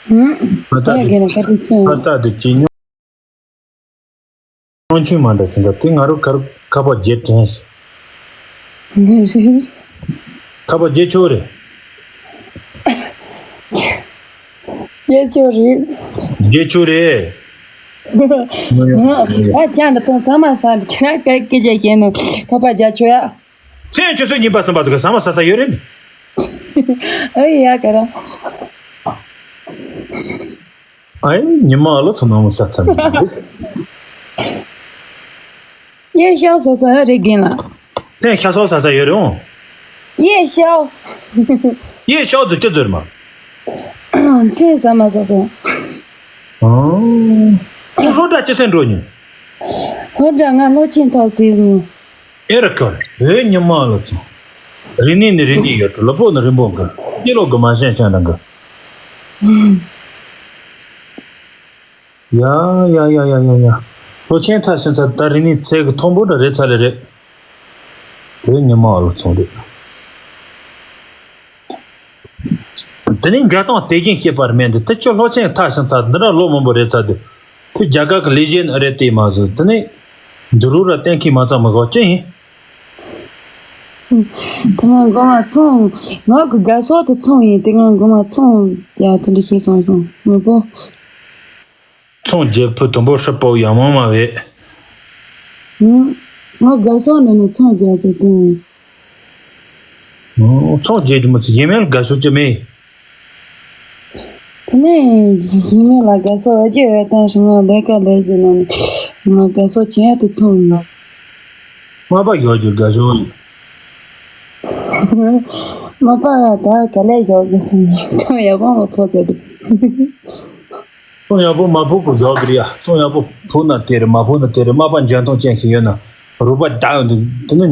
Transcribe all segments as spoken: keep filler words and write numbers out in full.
ཧུམ། ད་ལྟ་ཡ་དེ་གི་ན་ཁ་ཏི་ཆུ། ད་ལྟ་དེ་ཇེ་ཉུང་། སྔོན་ཆུང་མ་འདྲ་ཅིག་འདུག་དེ་ང་རང་ཁར་ཁ་པར་བརྒྱད་དྲན་སོང་། ཁ་པར་བརྒྱད་ཆོག་རེད། བརྒྱད་ཆོག་རེད། བརྒྱད་ཆོག་རེད། ང་ཨ་ཅག་འདི་དོན་ཟ་མ་ཟ་འདི་ཁྱེད་རང་སྐད་སྐད་ཆ་བཤད་ནོ། ཁ་པར་བརྒྱད་ཆོག་ཡ། མཚན་ཆུ་ཚོད་གཉིས་པ་གསུམ་པ་ཟིག་གི་ཟ་མ་ཟ་ས་ཡོད་རེད། ཨེ་ཡ་ག་ར། ཨའི་ཉི་མ་ཨ་ལོ་ཚོ་ནང་ས་ཚ་མི་འདུག་གཡས་ཤོག་ཟ་ས་རེད་རྒན་ལགས། མཚན་ཤ་སོགས་ཟ་ས་ཡོད་རེད་འོང་། གཡས་ཤོག་གཡས་ཤོག་ཟེར་ཅི་ཟེར་མ། མཚན་ཟ་མ་ཟ་སོང་། ཨང་། ཁྱོད་སློབ་གྲྭ་ཅི་སེ་འགྲོ་ཉིན། སློབ་གྲྭ་ང་སློབ་ཆེན་ཐོག་ཟིན་ཡོད། ཨེ་ར་ཁར་ཨེ་ཉི་མ་ལ་ཚོ། རིག་གནས་ནི་རིག་གནས་ཡོད་དོ་ལ་པོ་ནི་རིན་པོ་འགའ། སྐྱེ་ལོ་གི་མ་ཤེས་ཤེས་འདྲ་འགའ། ཡ་ཡ་ཡ་ཡ་ཡ་ཡ། ལོ་ཆེན་ཐག་ཤིང་ཚ་ད་རིག་གནས་ཚད་གི་མཐོན་པོ་འདྲ་རེད་ཚ་ལེ་རེད། ཨེ་ཉི་མ་ལ་ཚོ་རེད། དེ་ནས་འགའ་དང་དེ་བཞིན་བཤད་པར་མེད་འདི་དེ་ཁྱོད་ལོ་ཆེན་ཐག་ཤིང་ཚ་འདི་འདྲ་ལོ་མང་པོ་རེད་ཚ་དུས། ཁོས་རྒྱ་གར་གི་ལས་བྱེད་ནི་རེད་དེ་མ་ཟད་དེ་ནས་འདི་རུ་ར་གཏན་འཁེལ་མ་ཚང་མི་གོ་ཅི་ཡིན། དེ་སྔ་མགོ་མ་ཚོང་ང་གི་དགའ་ཕྱོགས་དེ་ཚོང་ཡིན་དེ་སྔ་མགོ་མ་ཚོང་རྒྱ་དེ་འདྲ་ཤེས་སོང་སོང་མི་པོ། ཚོང་རྒྱལ་ཕུ་དུམ་བུ་ཧྲི་པོ་ཡང་མང་མ་བས། ང་དགའ་ཕྱོགས་ནས་ནི་ཚོང་རྒྱག་རྒྱུ་དེ་ཡིན། ཚོང་རྒྱག་རྒྱུ་མི་ཚེ་ཡིན་མིན་ལ་དགའ་ཕྱོགས་ཅི་མེད། དེ་ནས་ཡིན་མིན་ལ་དགའ་ཕྱོགས་ཨ་ཅེ་འོས་བཏང་ཞིང་ང་ལས་ཀ་ལས་རྒྱུ་ནང་ང་དགའ་ཕྱོགས་ཅན་དུ་ཚོང་ཡིན། མ་པ་ཡོད་རྒྱུ་དགའ་ཕྱོགས་ཡིན། མ་པ་ད་ག་ལས་ཡོད་རྒྱུ་སོང་ཡིན་ཚོང་ཡག་པོ་མ་ཕོ་ཚོད་དུ། ཚོང་ཡག་པོ་མ་ཕུག་གོ་ཡོད་གི་རེད་ཡ། ཚོང་ཡག་པོ་ཕུག་ན་དེ་རེད་མ་ཕུག་ན་དེ་རེད། མ་པ་འཇོན་ཐང་ཅན་ཞིག་ཡོད་ན་རུ་པ་བདག་ཡོད་འདུག་དེ་ནི་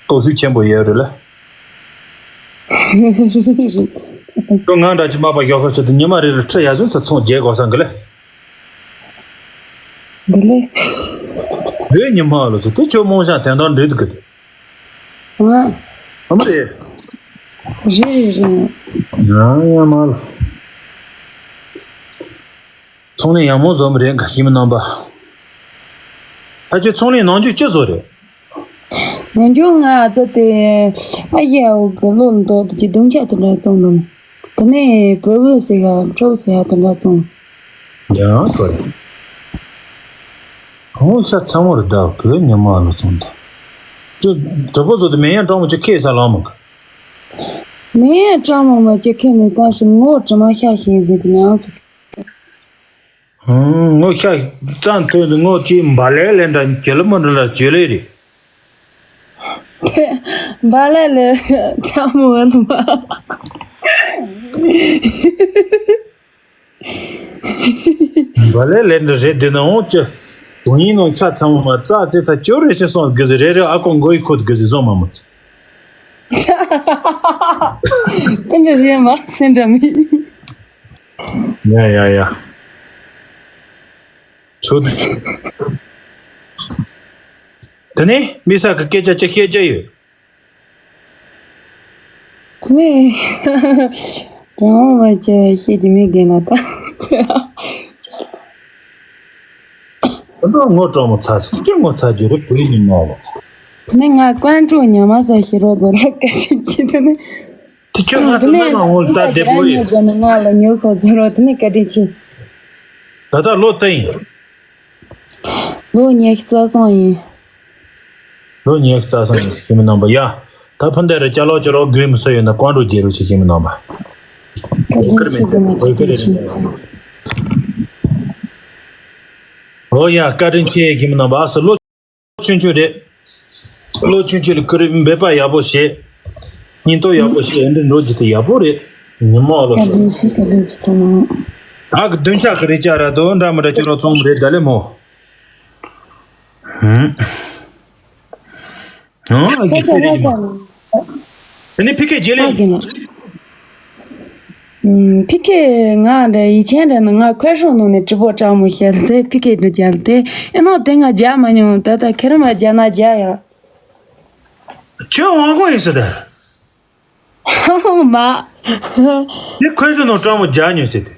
སྟོབས་ཤུགས་ཆེན་པོ་ཡོད་རེད་ལ། ཁྱོད་ང་འདྲ་ཅི་མ་པ་ཡོད་ཁ་ཆེད་དུ་ཉི་མ་རེ་རེ་ཁྲི་ཡ་ཟུང་ཚ་ཚོང་རྒྱག་དགོས་སང་གི་ལ། འདི་ལས། བོད་ཉི་མ་ལོ་ཚོ་དེ་ཁྱོད་རྨོངས་ཤག་དན་རྟགས་འགྲིག་འདུག་གི། ང་། ཨ་མ་རེད། རེད་རེད་རེད། ཡང་ཡང་མ་ལ། ཚོང་ལས་ཡག་མོ་བཟོ་མི་རེད་ག་ཤི་མི་རྣམ་པ། ཨ་ཅེ་ཚོང་ལས་ནང་རྒྱུ་ཅི་བཟོ་རེད། ནང་རྒྱུ་ང་ཨ་ཙི་དེ་ཨ་ཡེ་འོ་གི་ལོ་ལ་འདོག་དེ་གི་རྡུང་ཆ་དེ་འདྲ་བཙོང་དང་། དེ་ནས་བོད་གོས་ཟེར་ཡ་ཁྲོག་ཟེར་ཡ་དེ་འདྲ་བཙོང་། ཡང་ཁོ་རེད། ཁོང་ཤ་ཚ་མོ་རེད་ད་བོད་ཉི་མ་ལ་བཙོང་དང་། ཅི་གྲོགས་པོ་ཚོ་དེ་མེ་ཡང་སྤྲང་མོ་ཅི་ཁེ་ས་ལང་མོ་གི། མེ་ཡང་སྤྲང་མོ་མ་ཅི་ཁེ་མེ་ད་ཞིག་ངོ་དྲི་མ་ཤ་ཤེས་ཟིག་ཉང་ཚིག་ངོ་ཤ་ཙམ་ཐོན་ཏེ་ངོ་ཅི་འབའ་ལེ་ལེ་འདྲ་ཇེ་ལེ་མོ་འདྲ་ལ་ཇེ་ལེ་རེད། འབའ་ལེ་ལེ་ཁྲ་མོ་འདུག་འབའ་ལེ་ལེ་འདྲ་རེད་དེ་ན་འོང་ཅི། དུང་ཡིན་ནོ་ཤ་ཚ་མོ་མ་རྩ་རྩེ་ཚ་ཅོ་རེ་ཤི་སོང་དགོས་ཟེར་རེ་རེ་ཨ་ཁོ་མགོ་ཡི་ཁོ་དགོས་ཟེར་བཟོ་མ་མོ་ཚེ། དེ་འདྲ་རེད་མ་སེ་འདྲ་མིན། ཡ་ཡ་ཡ། ཆོད་དུ་ཆོད། དེ་ནས་མི་ས་གི་སྐད་ཆ་ཅི་བཤད་རྒྱུ་ཡོད། དེ་ནས་དྲང་མོ་མ་བྱས་བཤད་ཀྱི་མི་རྒན་ལ་ད། ད་ངོ་སྤྲང་མོ་ཚ་སུ་སྐྱེ་ངོ་ཚ་རྒྱུ་རེད་བོད་ཉི་མ་ལ། དེ་ནས་ང་ཀོན་ཀྲོ་ཉ་མ་ས་ཤི་རོ་ཛོ་ར་ཀ་ཅི་ཅི་དེ་ནས། དེ་ཁྱོད་ང་ཚོ་ནང་ལ་ངོ་ལ་ད་བདེ་པོ་ཡོད། ང་ལ་ཉོ་ཁོ་ཚོ་རོ་དེ་ནས་བཀའ་དྲིན་ཆེ། ད་ལྟ་ལོ་དུ་ཡིན། ལོ་ཉི་ཤུ་རྩ་གསུམ་ཡིན། ལོ་ཉི་ཤུ་རྩ་གསུམ་ཡིན་ཞེས་མི་རྣམ་པ་ཡ། ད་ཕུ་འདི་རུ་ཅ་ལོ་ཅ་ལོ་དགོས་མི་སུ་ཡོད་ན་ཀོང་འགྲོ་རྒྱལ་རུ་ཞེས་མི་རྣམ་པ། བཀའ་དྲིན་ཆེ་དགོས་ན་བཀའ་དྲིན་ཆེ། ཨོ་ཡ་བཀའ་དྲིན་ཆེ་ཞེས་མི་རྣམ་པ་ཨ་སི་ལོ། ཆུང་ཆུང་རེད། བློ་ཆུང་ཆུང་ལ་ཁུ་རེ་འབད་པ་ཡག་པོ་བྱེད། སྙིང་སྟོབས་ཡག་པོ་བྱེད་འདི་འགྲོ་རྒྱུ་དེ་ཡག་པོ་རེད། ཉི་མ་ཨ་ལོ། བཀའ་དྲིན་ཆེ་བཀའ་དྲིན་ཆེ་ཚང་མ། ཨ་གི་བདུན་ཆ་གི་རེ་ཅག་ར་དོ་འདྲ་མི་འདྲ་ཁྱོད་རང་ཚོང་མི་རེད་ད་ལེ་མོ། ཧུམ། ཧུམ། ཨ་གི་ཁྱོད་རེ་ཅག་ར། དེ་ནས་ཕི་ཁེ་རྗེས་ལེན། ཨ་གི་ན། ཕི་ཁེ་ང་འདྲ་ཡིད་ཆེན་འདྲ་ན་ང་ཁོས་ཧྲོ་ནང་ནས་དྲི་བོ་དྲང་མོ་བཤད་དེ་ཕི་ཁེ་འདྲ་རྒྱབ་དེ་ཨེ་ནོ་དེ་ང་རྒྱག་མ་མྱོང་ད་ལྟ་ཁྱེད་རང་མ་རྒྱག་ན་རྒྱག་ཡ། ཁྱོད་དབང་གོ་ཡིན་ཟེར་ད། མ། དེ་ཁོས་ཧྲོ་ནང་དྲང་མོ་རྒྱག་མྱོང་ཟེར་དེ།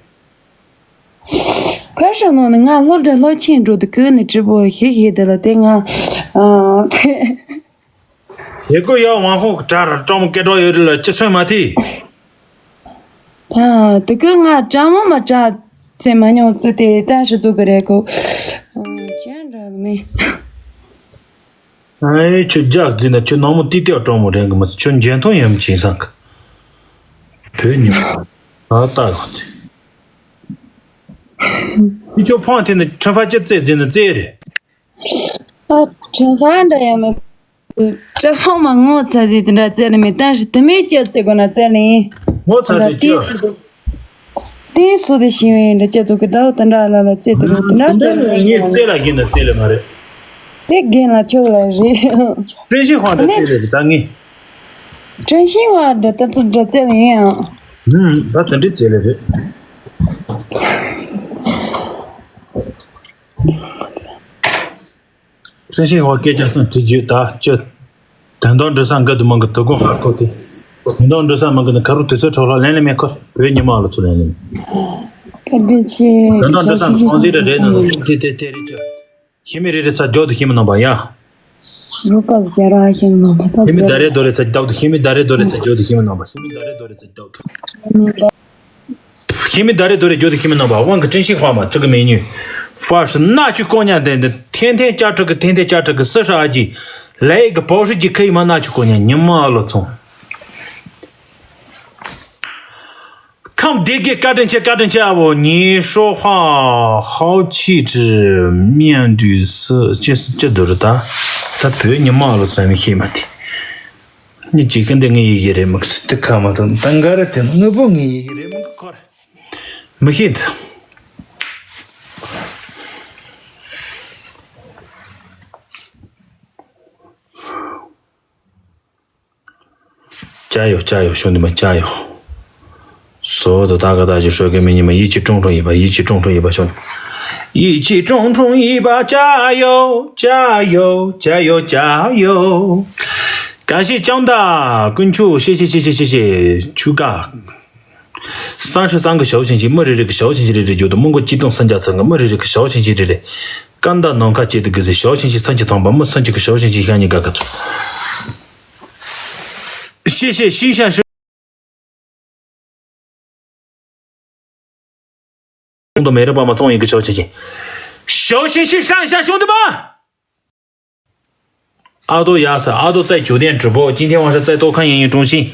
ཁ་ཧྲི་ནང་ནས་ང་སློབ་གྲྭ་སློབ་ཆེན་འགྲོ་དུས་ཁོས་ནི་ཀྲི་པོ་ཞིག་ཞིག་དེ་ལ་དེ་ང་ཨ་དེ། དེ་ཀོ་ཡ་ཝང་ཧོ་གྲ་ར་ཀྲོང་སྐད་གྲོགས་ཡོད་རེད་ལ་ཅི་སོན་མ་ཐི། ད་དེ་ཀོ་ང་གྲ་མོ་མ་གྲ་ཙེ་མ་ཉོ་ཙེ་དེ་ད་ཧྲི་ཙུ་གི་རེད་ཀོ། ཅན་ར་མེ། ཨེ་ཁྱོད་རྒྱག་རྫི་ན་ཁྱོད་ནང་མོ་ཏི་ཏི་ཀྲོང་མོ་རེད་གི་མ་ཚོ་ཁྱོད་འཇོན་ཐང་ཡོད་མ་ཅིན་སང་གི། བོད་ཉི་མ། ཨ་ད་གོ་དེ། ཁྱོད་ཕང་དེ་ནི་ཁྲི་ཧྥ་ཅི་རྩེ་རྫི་ན་རྩེ་རེད། ཨ་ཁྲི་ཧྥ་འདྲ་ཡང་མི། ཁྲི་ཧྥ་མ་ངོ་ཚ་ཟིག་དེ་འདྲ་རྩེ་ནི་མི་ལྟ་ཞིག་དེ་མེད་ཀྱི་རྩེ་དགོས་ན་རྩེ་ལེ། ངོ་ཚ་ཟིག་ཅི། དེ་སུ་དེ་ཤེས་ཡོན་འདྲ་ཅི་ཚོ་གི་ཟླ་བ་དེ་འདྲ་ལ་ལ་རྩེ་དེ་རུ་དེ་འདྲ་རྩེ་ལེ། ངས་རྩེ་ལ་ཤེས་ན་རྩེ་ལེ་མ་རེད། དེ་རྒན་ལ་ཁྱོད་ལ་རེད། ཀྲེན་ཤིན་ཧྭ་འདྲ་རྩེ་ལེ་རེད་ད་ངས། ཀྲེན་ཤིན་ཧྭ་འདྲ་ད་ད་འདྲ་རྩེ་ལེ་ཡིན་ཨང་། ཧུམ་ད་དེ་འདྲའི་རྩེ་ལེ་རེད། ཀྲེན་ཤིན་ཧྭ་སྐད་ཆ་སང་དྲི་རྒྱུ་ད་ཅི། དོན་དག་འདྲི་ས་འགའ་དུ་མང་གི་དུ་དགོང་ཧ་གོ་དེ། དོན་དག་འདྲི་ས་མང་གི་ནི་ཁ་རུ་དུས་ཚོད་འཕྲོ་བརླག་ལན་ལེ་མེད་ཁོ་བོད་ཉི་མ་ལ་ཚུར་ལན་ལེ་མེད། བཀའ་དྲིན་ཆེ། དོན་དག་འདྲི་ས་ཁོང་ཚེ་རེ་རེ་ནང་དེ་དེ་དེ་རེ་ཅི། ཤི་མི་རེ་རེ་ཚ་རྒྱོ་དུ་ཤི་མི་ནང་པ་ཡ། རུ་པ་རྒྱ་ར་ཤི་མི་ནང་པ་ད་ཤི་མི་ད་རེ་དོ་རེ་ཚ་རྒྱོ་དུ་ཤི་མི་ད་རེ་དོ་རེ་ཚ་རྒྱོ་དུ་ཤི་མི་ནང་པ་ཤི་མི་ད་རེ་དོ་རེ་ཚ་རྒྱོ་དུ། ཤི་མི་ད་རེ་དོ་རེ་རྒྱུ་དེ་ཤི་མི་ནང་པ་དབང་གི་ཀྲིན་ཤིང་དཔའ་མ་ཅི་གི་མེ་ཉུ། ཧྥ་ཧྲི་ན་ཆུ་ཀོ་ཉ་དེ་འདི་ཐེན་ཐེན་ཅ་ཁྲི་གི་ཐེན་ཐེན་ཅ་ཁྲི་གི་སི་ཧྲ་ཨ་ཇི། ལའི་གི་པའོ་ཧྲི་ཇི་ཁི་ཡི་མ་ན་ཆུ་ཀོ་ཉ་ཉི་མ་ཨ་ལོ་ཚོང་། ཁམས་བདེ་དགེ་བཀའ་དྲིན་ཆེ་བཀའ་དྲིན་ཆེ་ཨ་བོ་ཉི་ཧྲོ་ཧ་ཧའོ་ཆི་ཀྲི་མིན་དུས་སི་ཅི་སི་ཅི་དུ་རུ་ད་ད་བོད་ཉི་མ་ཨ་ལོ་ཚོང་མི་ཤེས་མ་དེ། ཉི་ཅི་ཀ་འདི་ངའི་ཡི་གེ་རེད་མི་སི་ཏི་ཁ་མ་དང་ད་འགའ་རེ་དེ་དངོས་པོ་ངའི་ཡི་གེ་རེད་མི་གི་ཁོ་རེ། མི་ཤེས། ཅ་ཡོ་ཅ་ཡོ་ཤོ་འདི་མ་ཅ་ཡོ། སོ་དོ་ད་ག་ད་ཅི་ཧྲོ་གེ་མི་ཉི་མ་ཡིད་ཀྱི་ཀྲུང་ཀྲུང་ཡིན་པ་ཡིད་ཀྱི་ཀྲུང་ཀྲུང་ཡིན་པ་ཤོ། ཡིད་ཀྱི་ཀྲུང་ཀྲུང་ཡིན་པ་ཅ་ཡོ་ཅ་ཡོ་ཅ་ཡོ་ཅ་ཡོ། གང་ཞིག་ཀྱང་ད་ཀུན་ཆུ་ཤེ་ཤེ་ཤེ་ཤེ་ཤེ་ཤེ་ཆུ་ཀ། སང་ཧྲི་སང་གི་ཞའོ་ཆིན་ཆིན་མི་རེ་རེ་གི་ཞའོ་ཆིན་ཆིན་རེ་རེ་རྒྱུ་དང་མོན་གོ་སྐྱིད་སྡུག་སེམས་རྒྱ་ཚང་གི་མི་རེ་རེ་གི་ཞའོ་ཆིན་ཆིན་རེ་རེ། ཀན་ད་ནང་ཁ་སྐྱིད་སྡུག་གི་ཟེར་ཞའོ་ཆིན་ཆིན་ཚན་གྱི་ཐང་པ་མི་སེམས་ཀྱི་གི་ཞའོ་ཆིན་ཆིན་ཤ་ཉི་ག་ག་ཚོ། ཤེ་ཤེ་ཤིང་ཤ་ཧྲི། གོང་དུ་མེ་རི་པ་མ་སོང་ཡིན་གི་ཞའོ་ཆིན་ཆིན། ཞའོ་ཆིན་ཆིན་ཧྲང་ཤ་ཤོང་དུ་མ། 阿杜亚瑟，阿杜在酒店直播，今天晚上在多看演员中心。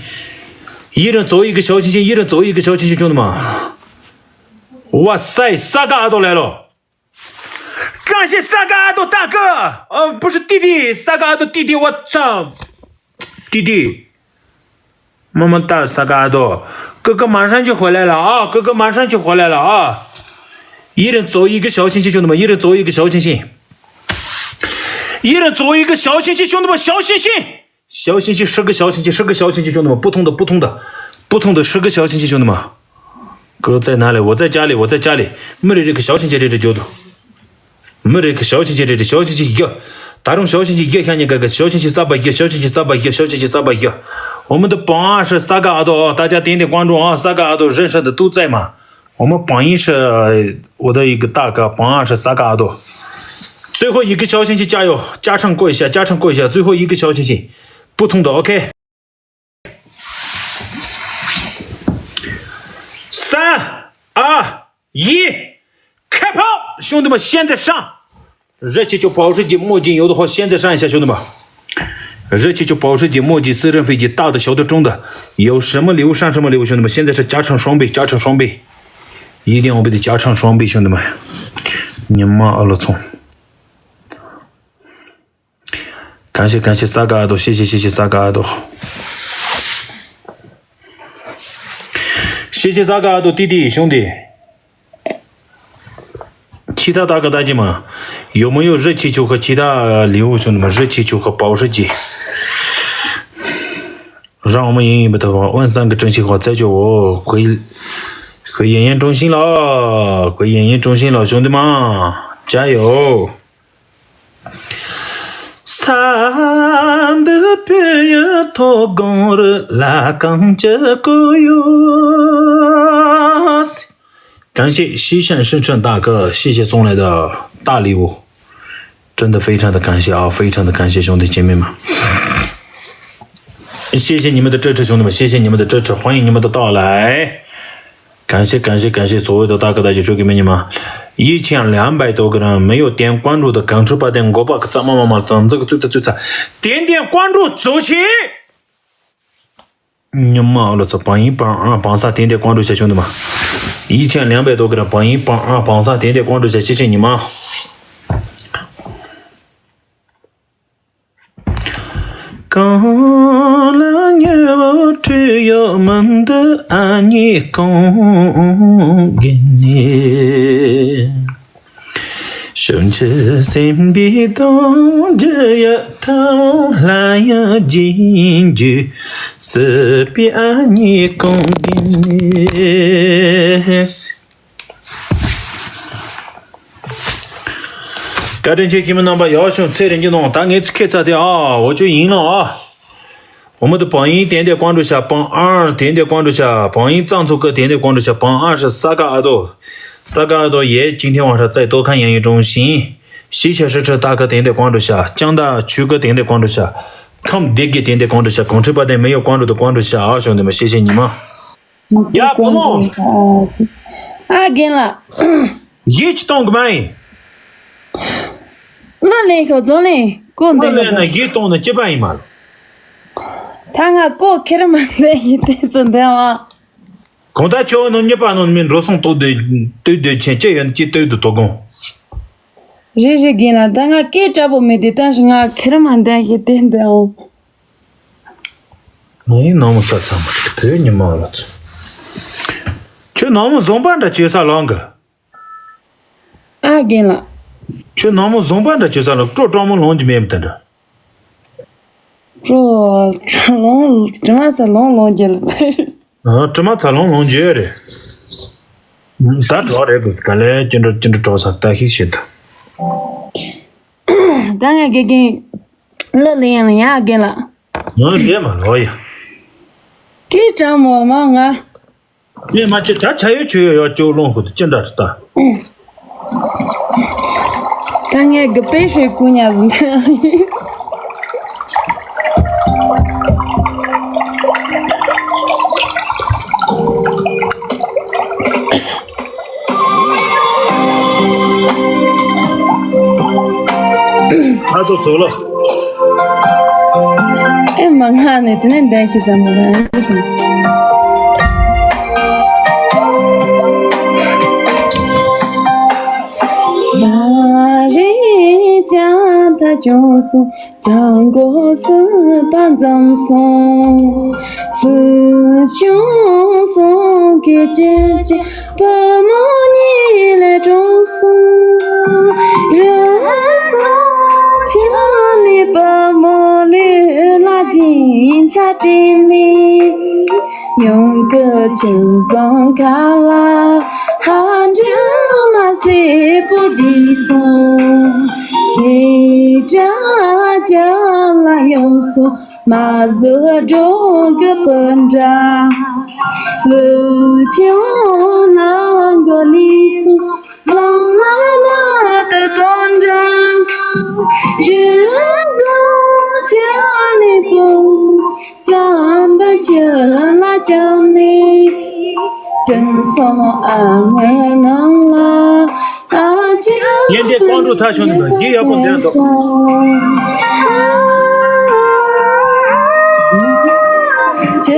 一人走一个小星星，一人走一个小星星，兄弟们。哇塞，三个阿杜来了！感谢三个阿杜大哥，呃，不是弟弟，三个阿杜弟弟，我操，弟弟。 么么哒，三个阿杜，哥哥马上就回来了啊！哥哥马上就回来了啊！一人走一个小星星，兄弟们，一人走一个小星星，一人走一个小星星，兄弟们，小星星，小星星，十个小星星，十个小星星，兄弟们，不同的，不同的，不同的十个小星星，兄弟们。哥在哪里？我在家里，我在家里。没人这个小星星，这这就的。 མི་རེ་གི་ཞའོ་ཆིན་ཆིན་རེ་རེ་ཞའོ་ཆིན་ཆིན་ཡ། ད་རུང་ཞའོ་ཆིན་ཆིན་ཡ་ཤ་ཉེ་ག་གི་ཞའོ་ཆིན་ཆིན་ས་པ་ཡ་ཞའོ་ཆིན་ཆིན་ས་པ་ཡ་ཞའོ་ཆིན་ཆིན་ས་པ་ཡ། 我们的榜样是三个阿杜，大家点点关注啊！三个阿杜认识的都在吗？我们榜一是我的一个大哥，榜二是三个阿杜。最后一个小星星加油，加成过一下，加成过一下，最后一个小星星，不同的，OK。 三二一，开炮！兄弟们，现在上！热气球、保时捷、墨镜，有的话现在上一下，兄弟们。热气球、保时捷、墨镜、私人飞机，大的、小的、中的，有什么礼物上什么礼物，兄弟们，现在是加成双倍，加成双倍，一定要为的加成双倍，兄弟们。你妈了，操！ 感谢感谢三个阿杜，谢谢谢谢三个阿杜，谢谢三个阿杜弟弟兄弟。其他大哥大姐们，有没有热气球和其他礼物，兄弟们？热气球和保时捷，让我们赢一波的话，问三个真心话，再叫我回回演员中心了，回演员中心了，兄弟们，加油！ ས་འདི་བོད་ཡུལ་མཐོ་སྒང་རི་ལ་གངས་ཀྱི་སྐོར་ཡོད། 感谢西山深深大哥，谢谢送来的大礼物，真的非常的感谢啊，非常的感谢兄弟姐妹们。谢谢你们的支持，兄弟们，谢谢你们的支持，欢迎你们的到来。感谢感谢感谢所有的大哥大姐，说给你们。一千两百多个人没有点关注的，感触八点五百个赞，么么么，等这个最最最赞，点点关注走起。 你妈了操！榜一榜二榜三点点关注一下兄弟们，一千两百多个人榜一榜二榜三点点关注一下，谢谢你们。讲了牛吹要门的阿尼公给你。 སུམ་ཅུ་སེམས་པའི་དོན་བགྱི་ཡི་ཐང་ལྷ་ཡི་རྗེས་འཇུག་སྲིད་པའི་ཨ་མྱེས་གང་གིས། བཀའ་དྲིན་ཆེ། ཁྱིམ་མི་རྣམ་པ་ཡག་བྱུང་ཚེ་རིང་གི་ནང་ད་ངས་ཚིག་ཁེ་ཚ་དེ་ཨ་འོ་ཅོ་ཡིན་ནོ་ཨ། འོ་མ་དུ་བང་ཡིན་དེན་དེ་ཀོང་ཀྲུ་ཤ། བང་ཨར་དེན་དེ་ཀོང་ཀྲུ་ཤ། བང་ཡིན་གཙང་ཚུགས་ཀི་དེན་དེ་ཀོང་ཀྲུ་ཤ། བང་ཨར་ཤ་ས་ག་ཨ་དོ། ས་ག་ཨ་དོ་ཡེ་ཅིང་ཐེ་ཝང་ཧྲ་ཙའི་ཏོ་ཁན་ཡང་ཡོད་ཀྲུང་ཤིང་། ཤི་ཤ་ཧྲི་ཁྲི་ཏ་ཁི་དེན་དེ་ཀོང་ཀྲུ་ཤ། ཅང་ད་ཆུ་ཁི་དེན་དེ་ཀོང་ཀྲུ་ཤ། ཁམས་སྡེ་དགེ་དེན་དེ་ཀོང་ཀྲུ་ཤ། གོང་ཁྲི་པ་དེ་མི་ཡོད་ཀོང་ཀྲུ་དུ་ཀོང་ཀྲུ་ཤ། ཨ་ཤོང་དེ་མ་ཤེས་ཤེས་ཉི་མ། ཡ་བུ་མོ། ཨ་རྒན་ལགས། གཞས་ཅི་གཏོང་གི་མ་ཡིན། གླུ་ལེན་ཤོག་རྫོང་ལེན་གོ་གླུ་འདོན་ལེན་ན་ཤོག་གཞས་གཏོང་ན་ཅི་པ་ཡིན་མ་ལ། ད་ང་ཀོ་ཁེར་མ་འདོན་ཡིན་དེ་ཚོ་འདོན་བ། གང་ལྟར་ཁྱོད་ནང་གཉིས་པ་ནང་མི་འགྲོ་སོང་ཏོག་ཏོ་ཏོག་ཏོ་ཆེན་ཅི་ཡོད་ཅི་ཏོག་ཏོ་དོ་དགོང་། རེད་རེད་རྒན་ལགས། ད་ང་སྐད་དྲག་པོ་མེད་དེ་ད་ང་ཁེར་མ་འདོན་ཤེས་དེ་འདོན་འོང་། ང་ཡིན་ནང་མོ་ཤ་ཚ་མ་ཐུག་བོད་ཉི་མ་ལ་ཚོ། ཁྱོད་ནང་མོ་བཟང་པ་འདྲ་བྱེད་ས་ལོང་གི། ཨ་རྒན་ལགས། ཁྱོད་ནང་མོ་བཟང་པ་འདྲ་བྱེད་ས་ལོང་སྤྲོ་སྤྲང་མོ་ལོང་གི་མེད་མི་དེ་འདྲ། སྤྲོ་སྤྲང་མ་ས་ལོང་ལོང་གི་ལ། ཨ་དྲི་མ་ཚ་ལོང་ལོང་རྒྱུ་རེད། ད་གྲོགས་རེད་དགོས་ག་ལས་ཅི་འདྲ་ཅི་འདྲ་གྲོགས་ས་ལྟ་ཤིག་བྱེད་དོ། ད་ང་དགེ་རྒན་གླུ་ལེན་ཡང་ཡང་རྒན་ལགས། ང་ལས་མ་ལོ་ཡ། སྐད་གྲགས་མོ་མ་ང་། ངས་མ་ཅི་ད་ཆ་ཡོད་ཆོས་ཡོད་ཡོད་ཅོག་ལོང་ཁུ་དུ་ཅི་འདྲ་རེད་ད། ད་ངས་གི་པེ་ཧྲོས་ཀུ་ཉ་ཟིན། ཨ་ཏོ་ཚོ་ལོ། ཨེ་མ་ང་ནས་དེ་ནས་འདན་ཤི་ཟ་མ་ར། ཡ་རེ་ཅང་ད་ཅུང་སུ་ཚང་གོ་སུ་པ་འཛམ་སོང་སུ་ཅུང་སོང་གི་ཅེར་ཅེར། བུ་མོ་གཉིས་ལས་གྲོངས་སོང་། རི་སོང་ཆ་ནས་བུ་མོ་ལུས་ལ་སྦྱིན་ཆ་སྤྲིན་ནས། ཉུང་གི་ཆུ་བཟང་ཁ་ལ་ཧ་འདྲ་མ་སེ་པོ་སྦྱིན་སོང་། ཧེ་དྲ་རྒྱ་ལ་ཡོང་སོང་། མ་ཟི་སྒྲོ་གི་པུ་འདྲ། སུ་ཆུང་ནང་གོ་ལི་སུ་ལང་མ་མ་དུ་གོ་འདྲ། རི་གོ་ཆ་ནི་པོ་སམ་པ་ཆུ་ལ་ཅམ་ནི། དྲིན་སོང་ཨ་ངའི་ནང་ལ། ཡན་དེ་ཀོང་ཀྲུ་ཐ་ཤོང་ནི་མ་གི་ཡག་པོ་འདོན་ཏོ། ད་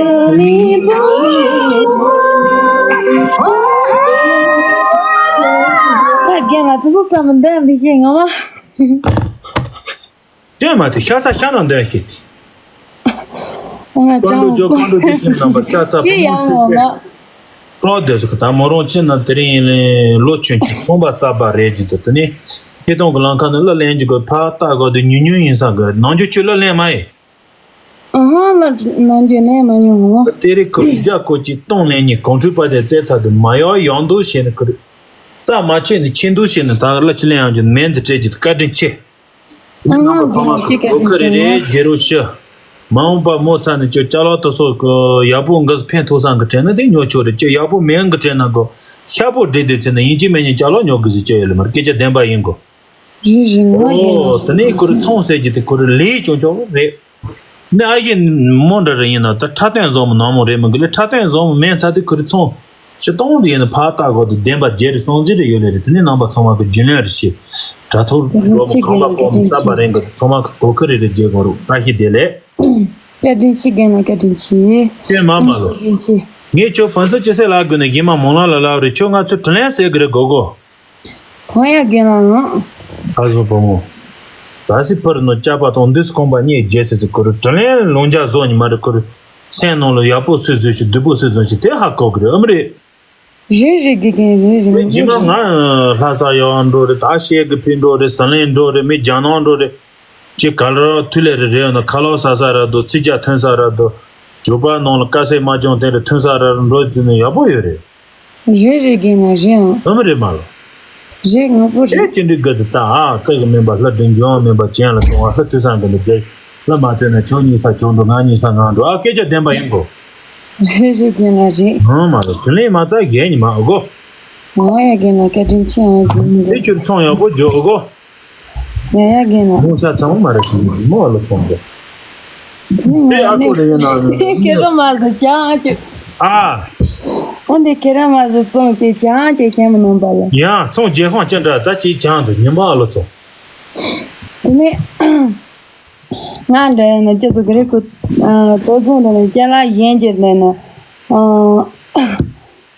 རྒན་ལགས་དེ་ཚོ་ཙམ་འདོན་མི་ཤེས་ངོ་མ། དེ་མ་དེ་ཤ་ས་ཤ་ན་འདོན་ཤེས་དེ། ང་ཀོང་ཀྲུ་ཅང་ཇོ་ཀོང་ཀྲུ་དེ་ཁྱིམ་རྣམ་པ་ཤ་ཚ་ཁྱེད་ཡང་བོ་མ་ཚེ་ཚེ། སྤྲོ་བདེ་སོགས་ད་མོ་རང་ཕྱི་ན་དེ་རིང་ཡིན་ལོ་ཆུང་ཆུང་ཚོང་པ་གསར་པ་རེད་ཀྱི་འདུག་དེ་ནས་སྐྱིད་སྟོང་གི་ལམ་ཁ་ནས་གླུ་ལེན་གྱི་དགོས་ཕར་ལྟ་དགོས་དུས་ཉུང་ཉུང་ཡིན་ས་དགོས་ནང་རྒྱུ་ཆུ་གླུ་ལེན་མ་ཡིན། ཨ་ཧ་གླུ་ནང་རྒྱུ་ལེན་མ་མྱོང་ངོ་། དེ་རིང་ཁོ་རྒྱ་ཁོ་ཅིག་སྟོང་ལེན་ཉིན་གོང་ཁྲོས་པ་དེ་བཙལ་ཚར་དུས་མ་ཡག་ཡག་འདུག་བྱས་ནས་ཁོ་རྩ་མ་ཆད་ནས་ཆེ་འདུག་བྱས་ནས་ད་གླུ་ཆུ་ལེན་ཡང་གྱི་མེད་འཛི་སྤྲད་ཀྱི་བཀའ་དྲིན་ཆེ། ཨ་ང་རྒན་ལགས་ཅིག་ག་ཁོ་ཁ་རེ་རེ་རྒྱལ་རོ་ཤི། མ་འོངས་པ་མོ་ཚ་ནས་ཁྱོད་ཅ་ལག་དུ་སོགས་ཀྱི་ཡག་པོ་འགའ་ཕན་ཐོགས་སང་གི་དྲན་ན་དེ་ཉོ་ཆོག་རེད། ཁྱོད་ཡག་པོ་མེད་འགའ་དྲན་ན་གོ་ ཤ་པོ་འདྲེ་དེ་ཚེ་ན་ཡིན་གཅིག་མིན་གཉིས་ཅ་ལག་ཉོ་དགོས་ཟེར་གྱི་ཡོད་ལེ་མར་སྐད་ཆ་བདེན་པ་ཡིན་གོ། རེད་རེད། ངོ་རྒྱལ་ལ། ཨོ་དེ་ནས་ཁོ་རེ་ཚོང་ཟེར་གྱི་དེ་ཁོ་རེ་ལས་ཀྱང་ཆོག་རེད། ནི་ཨ་ཡེ་མོ་འདྲ་རེ་ཡིན་ན་ད་འཁྲབ་སྟོན་བཟང་མོ་ནང་མོ་རེད་མི་དགོས་ལེ། འཁྲབ་སྟོན་བཟང་མོ་མེད་ཚར་དུས་ཁོ་རེ་ཚོང་ཕྱི་སྟོང་དུ་ཡིན་ན་ཕར་ལྟ་དགོས་དུས་བདེན་པ་རྒྱལ་རེ་སོང་ཟིག་རེ་ཡོད་ལེ་རེད། དེ་ནས་རྣམ་པ་ཚང་མ་གི་རྒྱུས་ལོན་རེ་བྱེད། དྲ་ཐོག་རོ་མོ་གང་པ་གོ་མི་ས་པ་རེད་འགའ་ཚང་མ་གི་གོ་ཁུ་རེ་རེ་རྒྱལ་དགོས་རུ་བཀྲ་ཤིས་བདེ་ལེགས། བཀའ་དྲིན་ཆེ་རྒན་ལགས། བཀའ་དྲིན་ཆེ། ཁྱོད་མ་མ་ལོ། བཀའ་དྲིན་ཆེ། ངས་ཁྱོད་ཧྥན་སི་ཅི་སེ་ལ་དགོས་ནས་རྒན་མ་མོང་ལ་ལ་ལབ་རེད། ཁྱོད་ང་ཚོ་དྲིན་ལན་གསོས་གི་རེད་གོ་གོ། ཧོ་ཡ་རྒན་ལགས། ཨ་ཟོ་བུ་མོ། ད་སི་ཕུར་ནོ་ཅ་པ་དང་འདུས་ཁོང་པ་གཉིས་རྒྱལ་སི་སི་ཁུར་དྲིན་ལན་ལོང་རྒྱ་བཟོ་ཉི་མ་རེ་ཁུར་སེམས་ནང་ལ་ཡག་པོ་སུས་བཟོས་ཤིག་སྡུག་པོ་སུས་བཟོས་ཤིག་དེ་ཧ་གོ་གི་རེད་ཨམ་རེད། རེད་རེད་དགེ་རྒན་རེད་རེད། མི་རྗེས་མ་ང་ལྷ་ས་ཡོང་འགྲོ་རེད། ད་ཤེལ་གི་ཕི་འགྲོ་རེད། ཟི་ལིང་འགྲོ་རེད། མི་རྒྱ་ནག་འགྲོ་རེད། ཅི་ག་ལ་ར་ཐུ་ལེ་རེ་རེ་ཡོད་ན་ཁ་ལོ་ས་ས་ར་དོ་ཚིག་རྒྱ་ཐོན་ས་ར་དོ། ཇོ་པ་ནང་ལ་དཀའ་སེ་མ་བྱུང་དེ་རེ་ཐོན་ས་ར་ར་འགྲོ་རྒྱུ་ནི་ཡག་པོ་ཡོད་རེད། རེད་རེད་རྒན་ལགས་རེད་ཨང་། ཨ་མ་རེད་མ་ལོ། རེད་ངོ་བོ་རེད། ཨེ་ཅི་འདྲི་དགའ་དུ་ད་ཨ་ཙེ་གི་མིན་པ་ལྷ་དྲིན་འཇོན་མིན་པ་ཅན་ལ་སོང་བ་ལྷ་དུས་སང་གི་འདི་རེད། ལྷ་མ་ཐོན་ན་ཆོ་གཉིས་ས་ཆོ་འགྲོ་ང་གཉིས་ས་ང་འགྲོ་ཨ་སྐད་ཆ་བདེན་པ་ཡིན་གོ། རེད་རེད་རྒན་ལགས་རེད། ཨ་མ་ལོ་དྲིན་ལན་མ་རྩ་གཞན་ཉི་མ་ཨོ་གོ། ཨོ་ཡ་རྒན་ལགས་བཀའ་དྲིན་ཆེ་ཨང་རྒན་ལགས། དེ་ཁྱོད་ཚོང་ཡག་པོ་འཇོག་ཨོ་གོ། ཡ་ཡ་རྒན་ལགས། མོ་ཤ་ཚང་མ་མ་རེད་ཞིག་མོ་ཨ་ལོ་ཚོང་གོ། དེ་ཨ་ཁོ་ལ་ཡིན་ན། ཁྱེད་རང་མ་ཟེར་ཅང་ཅི། ཨ། འོན་ཏེ་ཁྱེད་རང་མ་ཟེར་ཙང་ཅི་ཅང་ཅི་ཁྱེད་མི་ནང་པ་ལ། ཡང་ཚོང་རྒྱལ་ཁོངས་ཅི་འདྲ་ད་ཅི་ཅང་དུ་ཉིན་མ་ཨ་ལོ་ཚོང་། དེ་ནས་ང་འདྲ་ཡིན་ན་ཅི་ཟེར་གི་རེད་ཁོ། དོ་དགོང་འདྲ་ན་ཅ་ལག་གཞན་གྱི་འདྲ་ན།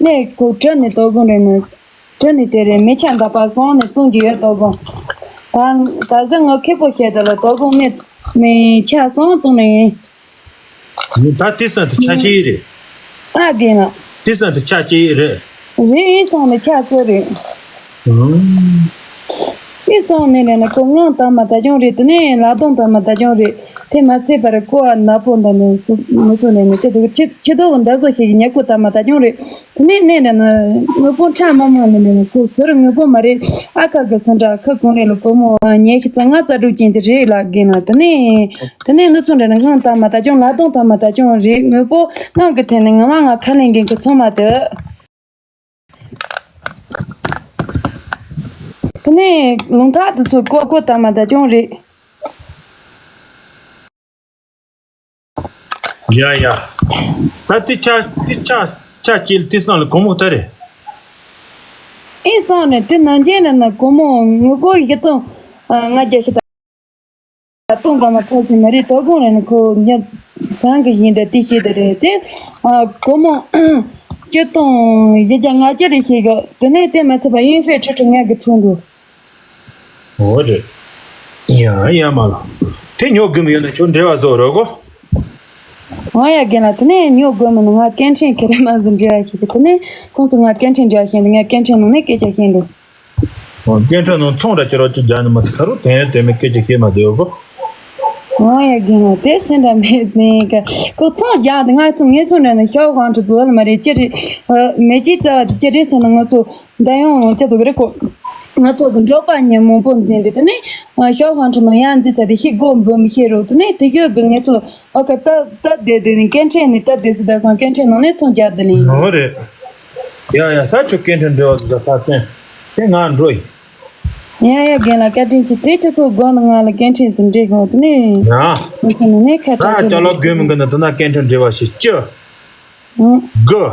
ནས་ཁོ་བྲོས་ནས་དོ་དགོང་འདྲ་ན། བྲོས་ནས་དེ་རེད་མི་ཆ་འདབ་པ་སོང་ནས་བཙོང་གི་ཡོད་དོ་དགོང་། ད་ད་གཟོད་ང་ཁེ་པོ་བཤད་དེ་ལ་དོ་དགོང་ནས་ནས་ཆ་སོང་བཙོང་ནས་ཡིན། ད་དེ་ཚོ་དེ་ཆ་ཤེས་རེད། ཨ་རྒན་ལགས། དེ་ཚོ་དེ་ཆ་ཤེས་རེད། རེད་ཨི་སོང་ནས་ཆ་ཚོད་རེད། ཨུམ། ཨི་སོང་ནས་ལས་ན་ཁོ་ངང་དང་མ་ད་ཅང་རེད། དེ་ནས་ལག་སྟོང་དང་མ་ད་ཅང་རེད། དེ་མ་ཚད་པར་ཀོ་བ་ནག་པོ་འདྲ་ནས་ཚོ་ངོ་ཚོ་ནས་ནས་ཅི་ཟེར་ཁྱི་ཁྱི་དོག་འདྲ་བཟོ་ཞིག་གི་ཉེ་ཁུ་དང་མ་ད་ཅང་རེད། དེ་ནས་གནས་འདྲ་ན་དངོས་པོ་ཁྲ་མ་མང་ནས་ནས་ཁོ་ཟུར་དངོས་པོ་མ་རེད། ཨ་ཁ་གི་སི་འདྲ་ཁ་གོང་རེད་ལ་ཁོ་མོ་ཉེ་ཤི་ཙ་ང་རྩ་དྲུག་ཅན་དེ་རེད་ལ་རྒན་ལགས། དེ་ནས་དེ་ནས་ནུ་ཚོ་འདྲ་ན་ངང་དང་མ་ད་ཅང་ལག་སྟོང་དང་མ་ད་ཅང་རེད། དངོས་པོ་ངང་གི་ཐད་ནས་ང་མ་ང་ཁ་ལེན་མཁན་གི་ཚོང་མ་དེ། དེ་ནས་ལུང་ཐག་དེ་ཚོ་ཀོ་ཀོ་དང་མ་ད་ཅང་རེད། ཡ་ཡ། ད་དེ་ཆ་དེ་ཆ་ཆ་ཅིལ་དེ་སང་ལ་གོང་མོ་ད་རེད། ཨེ་སང་ནས་དེ་ནང་རྒྱལ་ན་ན་གོང་མོ་དངོས་པོ་བཞི་སྟོང་ལྔ་བརྒྱ་ཞིག་ད་སྟོང་ག་མ་ཕོ་སི་མ་རེད། དོ་དགོང་རེད་ན་ཁོ་ཉ་བཟང་གི་ཡིན་ད་དེ་ཤེས་ད་རེད་དེ། གོང་མོ་བཅུ་སྟོང་བཞི་བརྒྱ་ལྔ་བརྒྱ་རེད་ཤེས་གི། དེ་ནས་དེ་མ་ཚད་པ་ཡུན་ཧྥེ་ཁྲི་ཁྲི་ང་གི་ཁྲུང་དུ། འོ་རེད། ཡ་ཡ་མ་ལ། དེ་ཉོ་དགོས་མི་ཡོད་ན་ཁྱོད་འབྲེལ་བ་བཟོ་རོགས་གོ། འོ་ཡ་རྒན་ལགས། དེ་ནས་ཉོ་དགོས་མི་ནི་ང་སྐད་འཕྲིན་ཁྱེད་རང་མ་ཟིན་འབྲེལ་བ་ཞིག་གི། དེ་ནས་ཁོང་ཚོ་ང་སྐད་འཕྲིན་འབྲེལ་བ་ཤེས་འདུག་ང་སྐད་འཕྲིན་ནང་ནས་སྐད་ཆ་ཤེས་འདུག་འོ་སྐད་འཕྲིན་ནང་ཚོང་ར་ཁྱེད་རོགས་ཅི་རྒྱག་ནི་མ་ཚིག་ཁ་རོགས་དེ་དེ་མི་སྐད་ཆ་ཤེས་མ་བསྡད་གོ། འོ་ཡ་རྒན་ལགས། དེ་སེམས་འདྲ་མེད་ནས་ཀ་ཁོ་ཚོང་རྒྱག་དེ་ང་ཚོ་ངེད་ཚོ་འདྲ་ནས་ཤོག་ཧང་ཁྲི་རྫོགས་ལ་མ་རེད་ཅི་རེད། མེ་ཅི་རྩ་བ་དེ་ཅི་རེད་ཟེར་ན་ང་ཚོ། ད་ཡང་ལོང་ཅ་དུ་གི་རེ་ཁོ། ང་ཚོ་གི་འབྲོག་པ་ཉེ་མང་པོ་འཛིན་དེ་དེ་ནས་ཤོག་ཧང་ཁྲི་ནང་ཡང་འཛིན་ཚ་དེ་ཤི་སྒོ་འབུམ་ཤེས་རོགས་དེ་ནས་དེ་ཤོད་གི་ངེད་ཚོ་ཨོ་ཁ་ད་ད་དེ་དེ་ནས་སྐད་འཕྲིན་ནས་ད་དེ་སི་ད་སོང་སྐད་འཕྲིན་ནང་ནས་ཚོང་རྒྱག་དེ་ལིན། ནོ་རེད། ཡ་ཡ་ད་ཁྱོད་སྐད་འཕྲིན་འབྲེལ་བ་དེ་ད་ད་བསྟན། དེ་ང་འགྲོ་ཡིན། ཡ་ཡ་རྒན་ལགས་བཀའ་དྲིན་ཆེ། དེ་ཁྱོད་ཚོ་སྒོ་ནང་ང་ལ་སྐད་འཕྲིན་ཟིན་འདྲེ་གོ་དེ་ནས། ཡ། ང་ཚོ་ནང་ནས་ཁ་ད་བྲལ་ཅ་ལག་དགོས་མི་དགོས་ན་དེ་ན་སྐད་འཕྲིན་འབྲེལ་བ་ཞིག་ཅི། ཨང་། དགུ།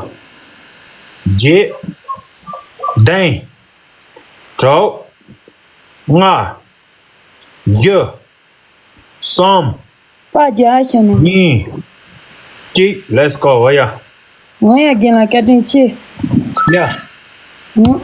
བརྒྱད། བདུན། དྲུག་ལྔ། བཞི། གསུམ། པ་རྒྱག་ཤེས་ན། གཉིས། གཅིག let's go འོ་ཡ། འོ་ཡ་རྒན་ལགས་བཀའ་དྲིན་ཆེ། ཡ། ཨང་།